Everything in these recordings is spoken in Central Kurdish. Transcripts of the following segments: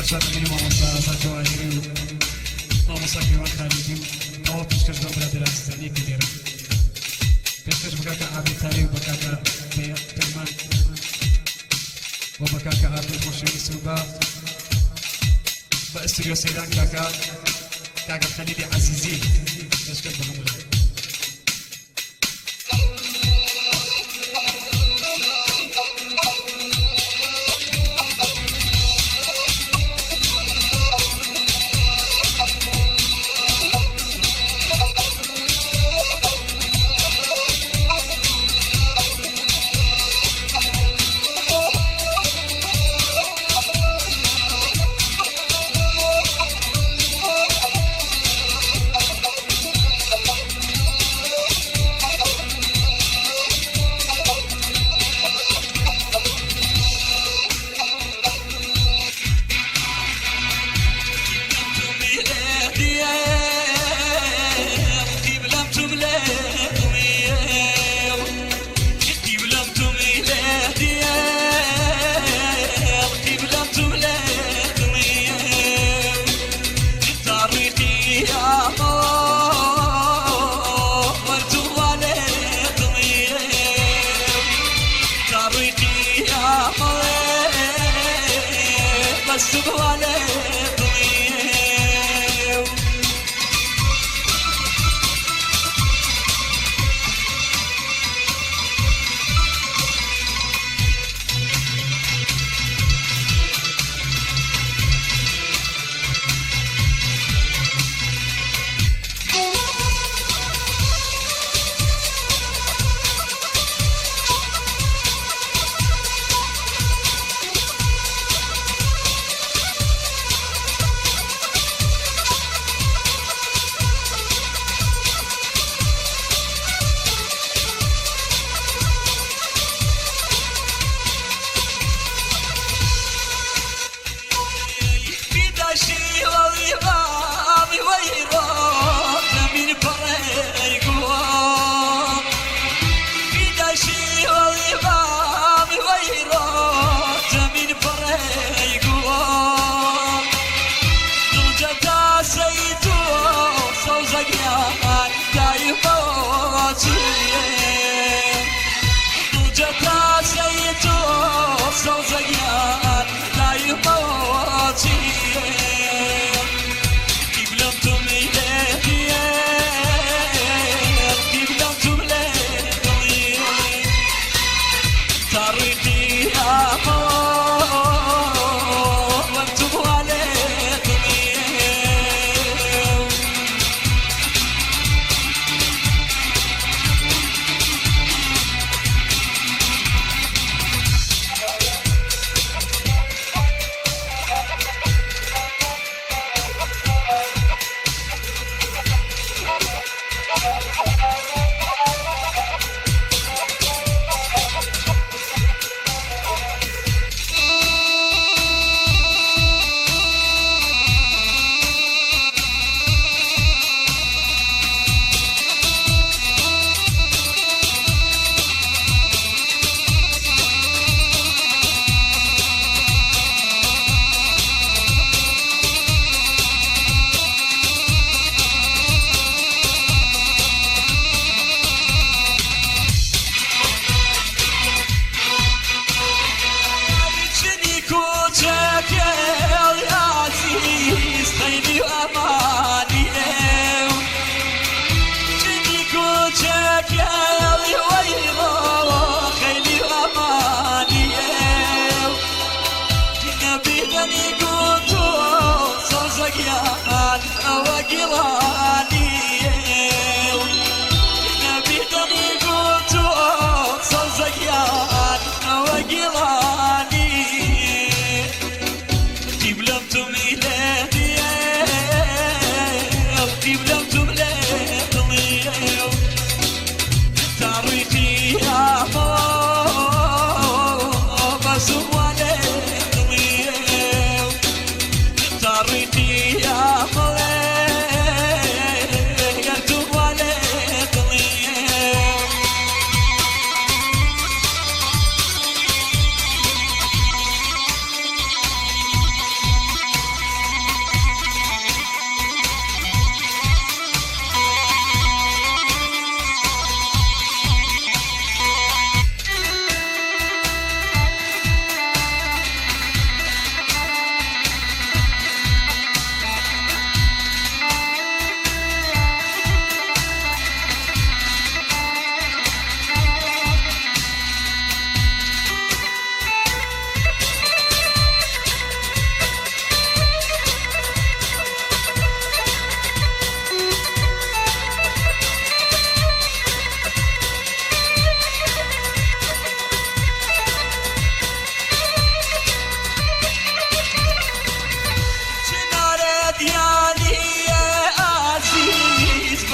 دڵشاد ئەمینی و مامۆستا ئازاد جەواهیری و مامۆستا کەیوان خالیدی و ئەوە پێشکەش بەم برادەرە ئازیزانەی کە لێرەن. پێشکەش بە کاکە عابد تاری و بە کاکە پەیمان و بە کاکە ئاکۆی خۆشەویست و بە بە ئستودیۆ سەیران کاکە کاکە خەلیلی عەزیزی پێشکەش بە هەموو لایەک.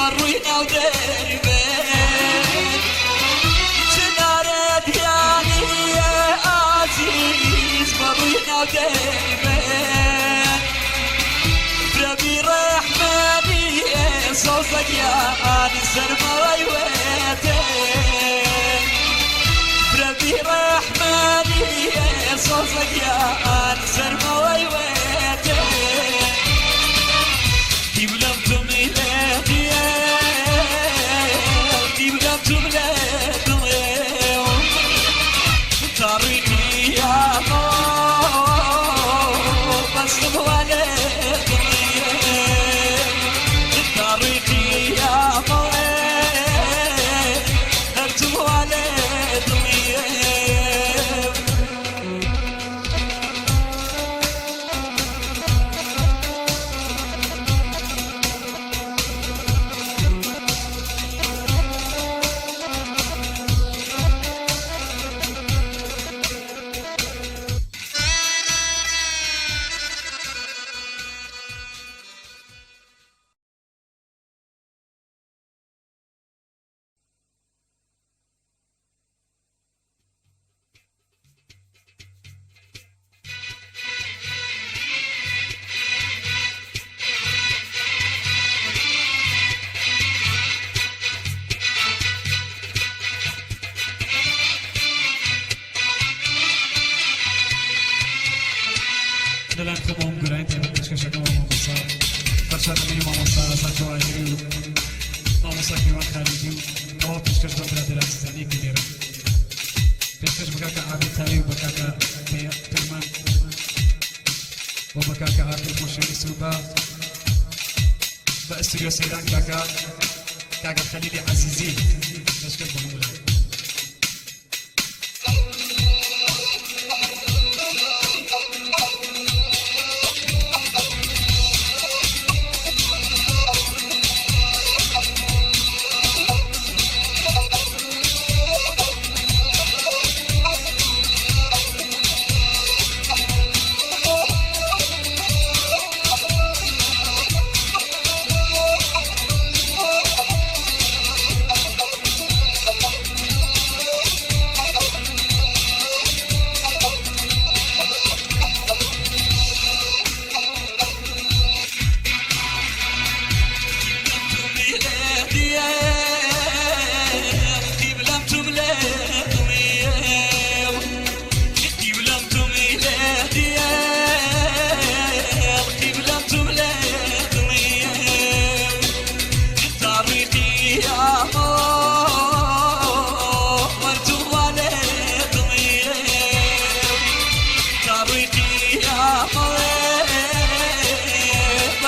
بە ڕووی ناو دەربێ چنارە دیانیە ئازیز بە ڕووی ناو دەربێ فرەبی ڕەحمانیە سەوزەگیان سەرماوەی وێتێ فرەبی ڕەحمانیە سەوزەگیان سەرماوەی وێتێ دیبلەم تۆمی لێ دیێ دیبلەم تۆم لێ دڵێ تاڕی قیامۆ بەستم وا لێ دڵێ تاڕی قیامۆ هەرتم وا لێ دڵێ. لەلایەن خۆمەوە گۆرانی تایبەت پێشکەشەکەم مامۆستا فەرشاد ئەمینی و مامۆستا ڕەزا جەواهیری و مامۆستا کەیوان خالیدی و ئەوە پێشکەش بە برادەرە ئازیزانەی کە لێرە پێشکەش بە کاکە عابد تاوی و بە کاکە پەیمان و بە کاکە ئاکۆی خۆشەویست و بە ئەستودیۆ سەیران کاکە خەلیلی عەزیزی پێشکەش بە هەموو لایەک.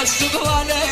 بس بوانا.